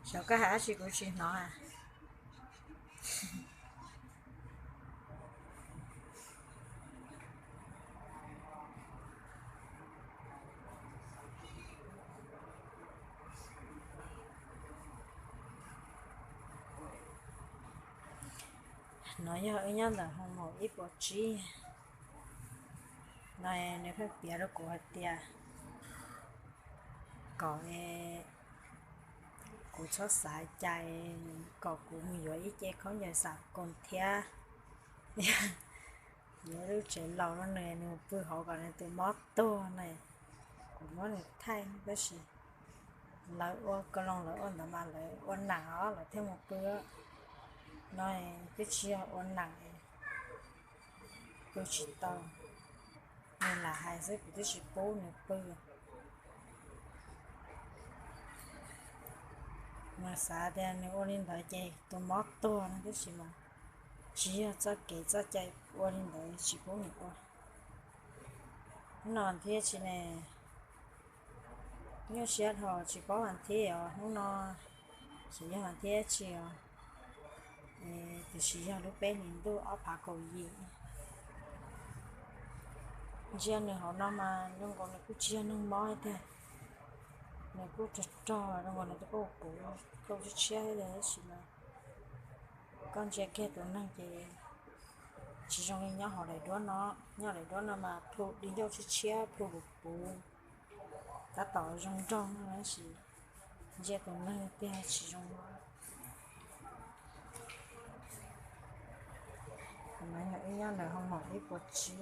Xyov koj hais dab tsi kuv tsis hnov. No yog wb nyob ntawm hoo maum ib puas tsib no, nws pheej piav rau kuv hais tias kom kuv txhob xav cai, kom kuv mus yuav ib ce khaub ncaws xam koos thiab yuav lub tsev laus rau nws, nws mus pw hauv kom nws tus mob tuag na. Kuv muab nws thaij tab sis lawv ua ko loo lawv ua ntawd mas lawv ua nam os lawv thiaj mus pw no, twb tsis yog ua nam, pw tsis tau. Nws lam hais xwb kuv twb tsis pub nws pw. Mas xav tias nws ua li ntawd ces tus mob tuag no tab sis mas tsis yog txoj kev txoj cai ua li ntawd tsis pub nws ua. Hnub no thiab tsis ne, nyuaj siab dhau tsis paub vas thiab os, hnub no xyov yog vas thiab tsis os, tiam sis yog lub peb hlis ntuj ob phav kaum yim. Ntsia nws hauv no mas zoo nkaus nws kuj tsis yog neeg mob tiag, nws kuj rog rog zoo nkaus nws twb kuj puv rau tshiab tshiab li tab sis mas koj ntsia kiag tus neeg ces tsis zoo li nyob hauv daim duab no. Nyob daim duab no mas plhu di ncauj tshiab tshiab plhu puv puv, tab tom zoo nraug tab sis ntsia tus neeg tiag tsis zoo. Kuv no yog wb nyob ntawm hoo maum ib puas tsib.